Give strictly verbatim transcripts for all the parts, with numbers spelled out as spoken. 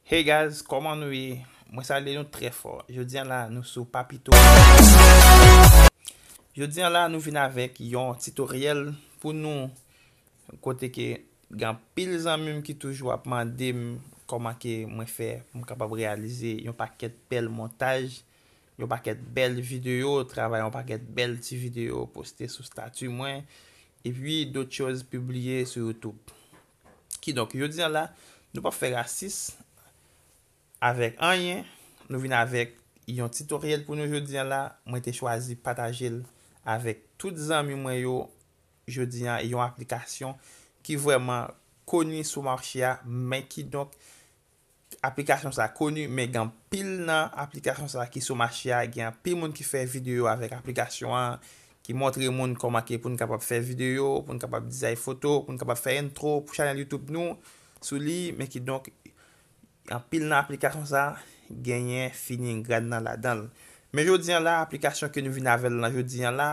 Hey guys, kòman nou ye? Mwen salye nou trè fò. Jodi a la, nou sou Papito. Jodi a la, nou vin avèk yon titoryèl pou nou, kote ke gen anpil zanmi m ki toujou ap mande m kòman ke mwen fè pou m kapab reyalize yon pakèt bèl montaj, yon pakèt bèl videyo, travay yon pakèt bèl ti videyo, poste sou stati mwen, epi dòt choz pibliye sou YouTube. Kidonk, jodi a la, nou p ap fè rasis avèk anyen. Nou vin avèk yon titoryèl pou nou jodi a la. Mwen te chwazi pataje l avèk tout zanmi mwen yo jodi a, yon aplikasyon ki vrèman koni sou mache a, men kidonk, aplikasyon sa koni, men gen anpil nan aplikasyon sa ki sou mache a, gen anpil moun ki fè videyo avèk aplikasyon an, ki montre moun kòman ke pou n kapab fè videyo, pou n kapab dizay foto, pou n kapab fè entwo pou chanèl YouTube nou sou li, men kidonk, anpil nan aplikasyon sa genyen Finigrana ladan l. Men jodi a la, aplikasyon ke nou vin avè l nan jodi a la,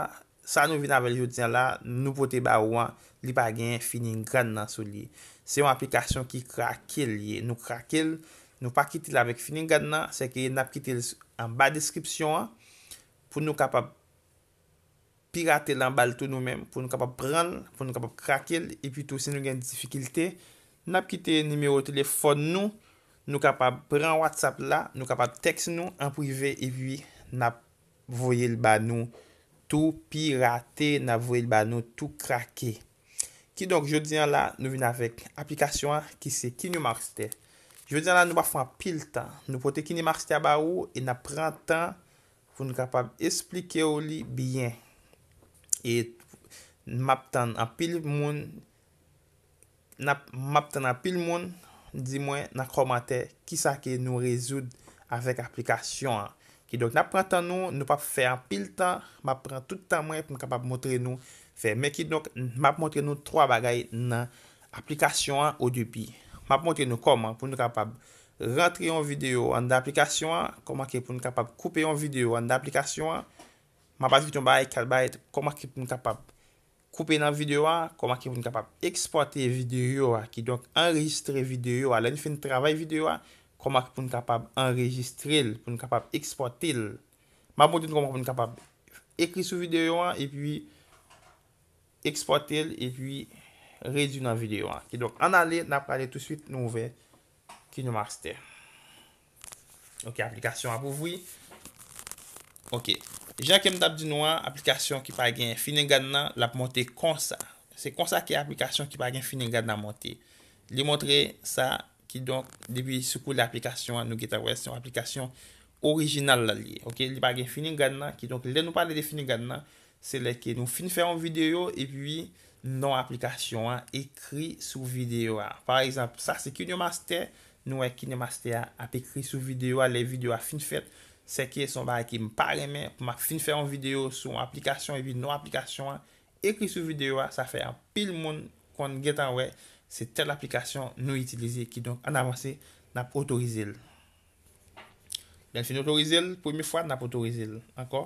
sa nou vin avè l jodi a la, nou pote ba ou an, li pa genyen Finigrana sou li. Se yon aplikasyon ki krake l ye. Nou krake l, nou pa kite l avèk Finigrana, sèke n ap kite l s-, anba deskripsyon an pou nou kapab pirate l anba l tou nou menm, pou nou kapab pran l, pou nou kapab krake l, epi tou si nou gen difikilte, n ap kite nimewo telefòn nou, nou kapab pran WhatsApp la, nou kapab tèks nou an prive, epi n ap voye l ba nou tou pirate, n ap voye l ba nou tou krake. Kidonk, jodi a la, nou vin avèk aplikasyon an ki se KineMaster. Jodi a la, nou pa fè anpil tan. Nou pote KineMaster ba ou e n ap pran tan pou n kapab esplike w li byen. E m ap tann anpil moun, n ap, m ap tann anpil moun di mwen nan kòmantè kisa ke nou rezoud avèk aplikasyon an. Kidonk, n ap pran tan nou, nou p ap fè anpil tan, m ap pran tout tan mwen pou m kapab montre nou fè. Men kidonk, m ap montre nou twa bagay nan aplikasyon an o debi. M ap montre nou kòman pou nou kapab rantre yon videyo anndan aplikasyon an, kòman ke pou nou kapab koupe yon videyo anndan aplikasyon an. M ap ajoute yon bagay, kat bagay, kòman ke pou nou kapab koupe nan videyo a, kòman ke pou nou kapab ekspòte videyo a, kidonk anrejistre videyo a. Lè nou fin travay videyo a, kòman ke pou nou kapab anrejistre l, pou nou kapab ekspòte l. M ap montre nou kòman pou nou kapab ekri sou videyo a, epi ekspòte l, epi redui nan videyo a. Kidonk, ann ale, n ap prale touswit, nou ouvè KineMaster. Ok, aplikasyon ap ouvri. Ok. Jan ke m t ap di nou an, aplikasyon ki pa gen Finigrana nan, l ap monte konsa. Se konsa ke aplikasyon ki pa gen Finigrana nan monte. Li montre sa, kidonk, depi sou koulè aplikasyon an, nou gentan wè se yon aplikasyon orijinal la li ye. Ok, li pa gen Finigrana nan, kidonk, lè nou pale de Finigrana nan, se lè ke nou fin fè yon videyo, epi non aplikasyon an ekri sou videyo a. Pa egzanp, sa se KineMaster, nou wè KineMaster a ap ekri sou videyo a, lè videyo a fin fèt, se ke se yon bagay ke m pa renmen, pou m ap fin fè yon videyo sou yon aplikasyon, epi non aplikasyon an ekri sou videyo a, sa fè anpil moun konn gentan wè se tèl aplikasyon nou itilize, kidonk ann avanse, n ap otorize l. Lè n fin otorize l, premye fwa, n ap otorize l ankò.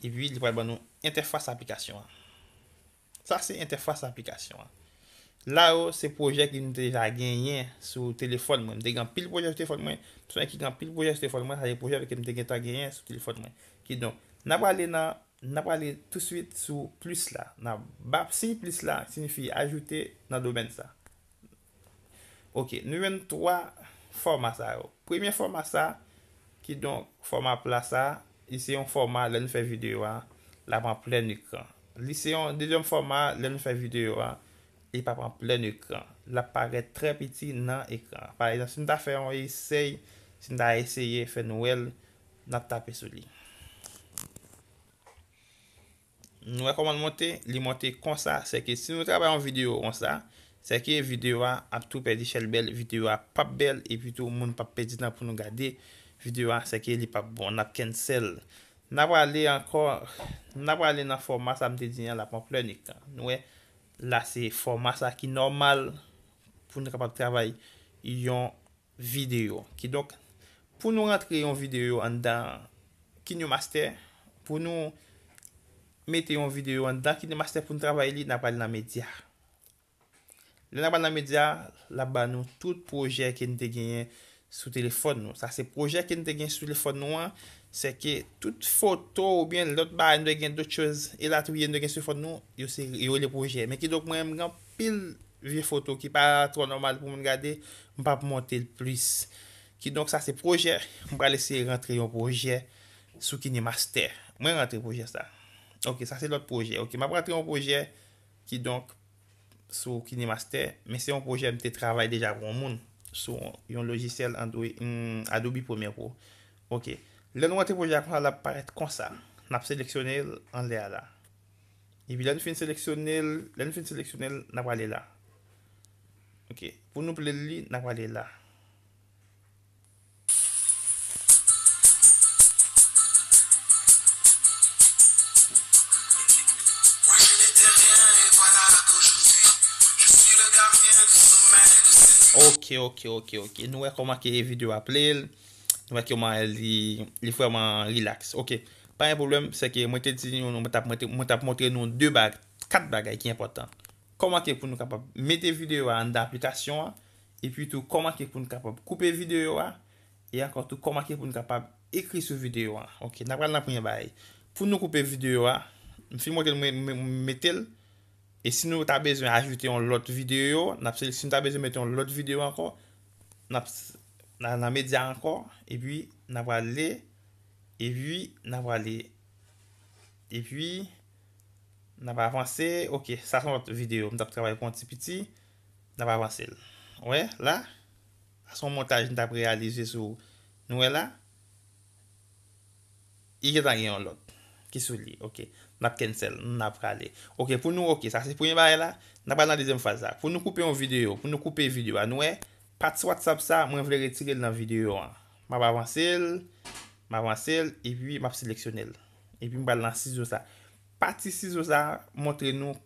Epi, li pral ban nou entèfas aplikasyon an. Sa se entèfas aplikasyon an. La yo, se pwojè ke m te deja genyen sou telefòn mwen. M te gen anpil pwojè sou telefòn mwen. M sonje ke gen anpil pwojè sou telefòn mwen, sa se pwojè ke m te gentan genyen sou telefòn mwen. Kidonk, n ap prale nan, n ap prale touswit sou plis la. N ap ba siy plis la, siyifi ajoute nan domèn sa. Ok, nou jwenn twa fòma sa yo. Premye fòma sa, kidonk fòma pla sa, li se yon fòma lè nou fè videyo a, l ap an plèn ekran. Li se yon dezyèm fòma lè nou fè videyo a, li p ap an plèn ekran. L ap parèt trè piti nan ekran. Pa egzanp, si m ta fè yon esèy, si m ta eseye fè nou wè l, n ap tape sou li. Nou wè kòman l monte? Li monte konsa. Sèke si nou travay yon videyo konsa, sèke videyo a ap tou pèdi chèlbè l, videyo a p ap bèl, epi tou moun p ap pèdi tan pou nou gade videyo a, sèke li p ap bon, n ap cancel. N a prale ankò, n a prale nan fòma sa m te di an, l ap an plèn ekran. Nou wè, la se fòma sa ki nòmal pou nou kapab travay yon videyo. Kidonk, pou nou rantre yon videyo anndan KineMaster, pou nou mete yon videyo anndan KineMaster pou nou travay li, n a prale nan medya. Lè n a prale nan medya, l ap ba nou tout pwojè ke n te genyen sou telefòn nou. Sa se pwojè ke n te gen sou telefòn nou an, se ke tout foto oubyen lòt bagay nou te gen, dòt choz elatriye nou te gen sou telefòn nou, yo se, yo rele pwojè. Men kidonk mwen menm gen anpil vye foto ki pa twò nòmal pou moun gade, m p ap monte l plis. Kidonk sa se pwojè, m pral eseye rantre yon pwojè sou KineMaster. Mwen rantre pwojè sa. Ok, sa se lòt pwojè. Ok, m ap rantre yon pwojè, kidonk sou KineMaster, men se yon pwojè m te travay deja pou yon moun sou yon lojisyèl Android, hmm, Adobe Premiere Pro. Ok. Lè nou rantre pwojè a konsa, l ap parèt konsa. N ap seleksyone l anlè a la. Epi lè n fin seleksyone l, lè n fin seleksyone l, n ap ale la. Ok. Pou nou play li, n ap ale la. Ok, ok, ok, ok. Nou wè kòman ke videyo a play l. Nou wè kòman li, li vrèman relax. Ok. Pa gen pwoblèm, se ke mwen te di nou, mwen t ap, mwen te, mwen t ap montre nou de bag, kat bagay ki enpòtan. Kòman ke pou nou kapab mete videyo a anndan aplikasyon an, epi tou kòman ke pou nou kapab koupe videyo a, e ankò tou kòman ke pou nou kapab ekri sou videyo a. Ok, n ap pral nan premye bagay. Pou nou koupe videyo a, m fin montre nou mwen, mwen, mwen mete l, e si nou ta bezwen ajoute yon lòt videyo, n ap, si nou ta bezwen mete yon lòt videyo ankò, n ap s-, nan, nan medya ankò, epi n ap ale, epi n ap ale, epi n ap avanse. Ok, sa se yon lòt videyo. M t ap travay pou yon ti piti. N ap avanse l. Ou wè, la, sa se yon montaj m t ap reyalize sou, nou wè la, li gentan gen yon lòt ki sou li. Ok, n ap cancel, n ap prale. Ok, pou nou, ok, sa se premye bagay la. N ap pral nan dezyèm faz la. Pou nou koupe yon videyo, pou nou koupe videyo a, nou wè, pati WhatsApp sa, mwen vle retire l nan videyo an. M ap avanse l, m avanse l, epi m ap seleksyone l. Epi m pral nan sizo sa. Pati sizo sa montre nou,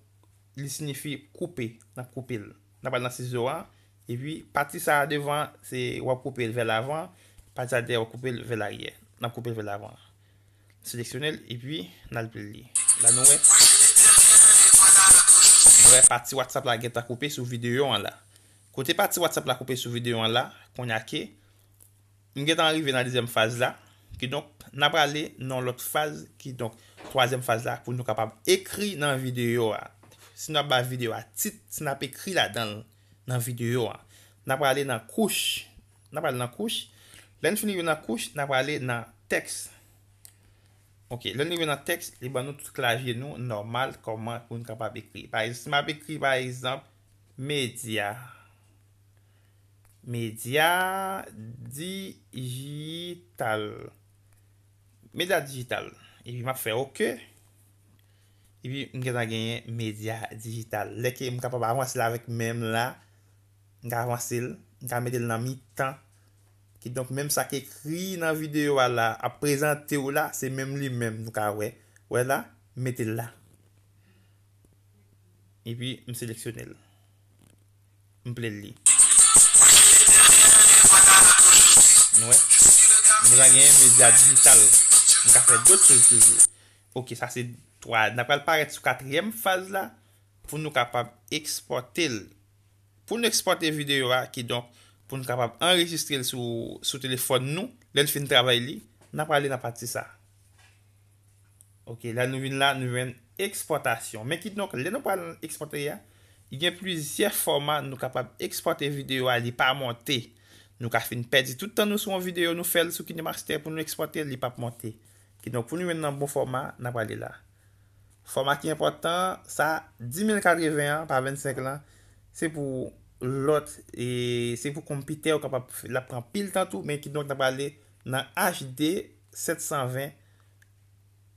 li siyifi koupe. N ap koupe l. N ap pral nan sizo a. Epi pati sa a devan, se w ap koupe l vè lavan. Pati sa a dèyè, w ap koupe l vè laryè. N ap koupe l vè lavan. Seleksyone l, epi n al play li. La nou wè. Nou wè pati WhatsApp la gentan koupe sou videyo an la. Kote pati WhatsApp la koupe sou videyo an la, kounye a ke m gentan rive nan dezyèm faz la. Kidonk, n ap prale nan lòt faz, kidonk, twazyèm faz la, pou nou kapab ekri nan videyo a. Si n ap ba videyo a tit, si n ap ekri ladan l nan videyo a. N ap prale nan kouch. N ap prale nan kouch. Lè n fin rive nan kouch, n ap prale nan tèks. Ok, lè n rive nan tèks, li ban nou tout klavye nou nòmal, kòman pou n kapab ekri. Pa egzanp, si m ap ekri, pa egzanp, medya. Medya dijital. Medya dijital. Epi m ap fè ok. Epi m gentan genyen medya dijital. Lè ke m kapab avanse l avèk men m la, m ka avanse l, m ka mete l nan mitan. Kidonk, menm sa k ekri nan videyo a la, ap prezante w la, se menm li menm nou ka wè. Wè la, m mete l la. Epi, m seleksyone l. M play li. Nou wè? Nou la genyen medya dijital. Nou ka fè dòt choz toujou. Ok, sa se twa. N ap pral parèt sou katriyèm faz la pou nou kapab ekspòte l. Pou nou ekspòte videyo a, kidonk, pou nou kapab anrejistre l sou, sou telefòn nou, lè n fin travay li, n ap prale nan pati sa. Ok, la nou vin la, nou jwenn ekspòtasyon. Men kidonk, lè nou pral nan ekspòte a, gen plizyè fòma nou kapab ekspòte videyo a, li pa monte. Nou ka fin pèdi tout tan nou sou yon videyo, nou fè l sou KineMaster pou nou ekspòte l, li p ap monte. Kidonk, pou nou jwenn nan bon fòma, n ap prale la. Fòma ki enpòtan, sa, di mil katreven an pa vennsenk lan, se pou lòt, e se pou konpitè ou kapab, l ap pran pil tan tou, men kidonk n ap prale nan H D sèt san ven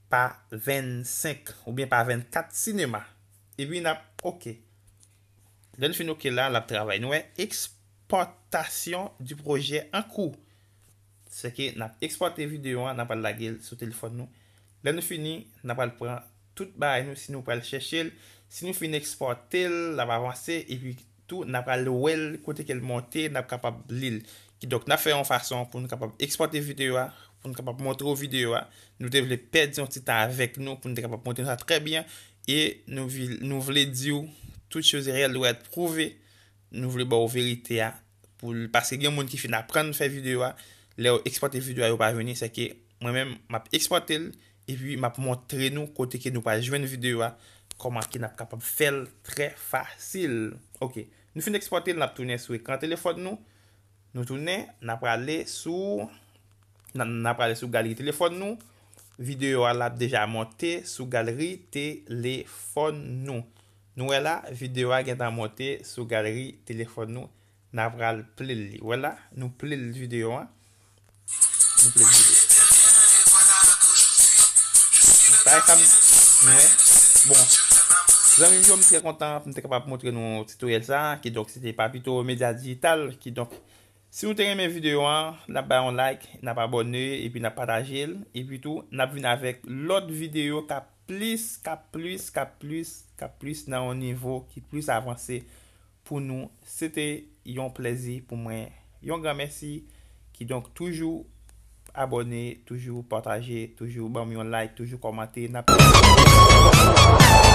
pa vennsenk oubyen pa vennkat sinema. Epi n ap ok. Lè n fin ok la, l ap travay. Nou wè, exportation du projet en cours. Se ke n ap ekspòte videyo a, n ap al lage l sou telefòn nou. Lè nou fini, n ap al pran tout bagay nou, si nou pral chèche l, si nou fin ekspòte l, l ap avanse, epi tou, n ap al wè l kote ke l monte, n ap kapab li l. Kidonk, n ap fè yon fason pou nou kapab ekspòte videyo a, pou nou kapab montre w videyo a. Nou te vle pèdi yon ti tan avèk nou, pou nou te kapab montre nou sa trè byen, e nou vi-, nou vle di w, toute chose réelle doit être prouvée. Nou vle ba w verite a, pou l, paske gen moun ki fin aprann fè videyo a, lè yo ekspòte videyo a, yo pa vini, se ke mwen menm, m ap ekspòte l, epi m ap montre nou kote ke nou pral jwenn videyo a, kòman ke n ap kapab fè l trè fasil. Ok, nou fin ekspòte l, n ap tounen sou ekran telefòn nou, nou tounen, n ap prale sou, n ap, n ap prale sou galri telefòn nou, videyo a l ap deja monte sou galri telefòn nou. Nou wè la, videyo a gentan monte sou galri telefòn nou. N a pral play li. Wè la, nou play videyo an. Nou play videyo. Sa e sa m, nou wè. Bon, zanmi m yo, m trè kontan pou m te kapab montre nou tutoriel sa, kidonk se te Papito Media Digital, kidonk si nou te renmen videyo an, n ap bay yon like, n ap abòne, epi n ap pataje l, epi tou, n ap vin avèk lòt videyo k ap plis, k ap plis, k ap plis, k ap plis nan yon nivo ki plis avanse pou nou. Se te yon plezi pou mwen. Yon gran mèsi. Kidonk, toujou abòne, toujou pataje, toujou ban m yon like, toujou kòmante. N ap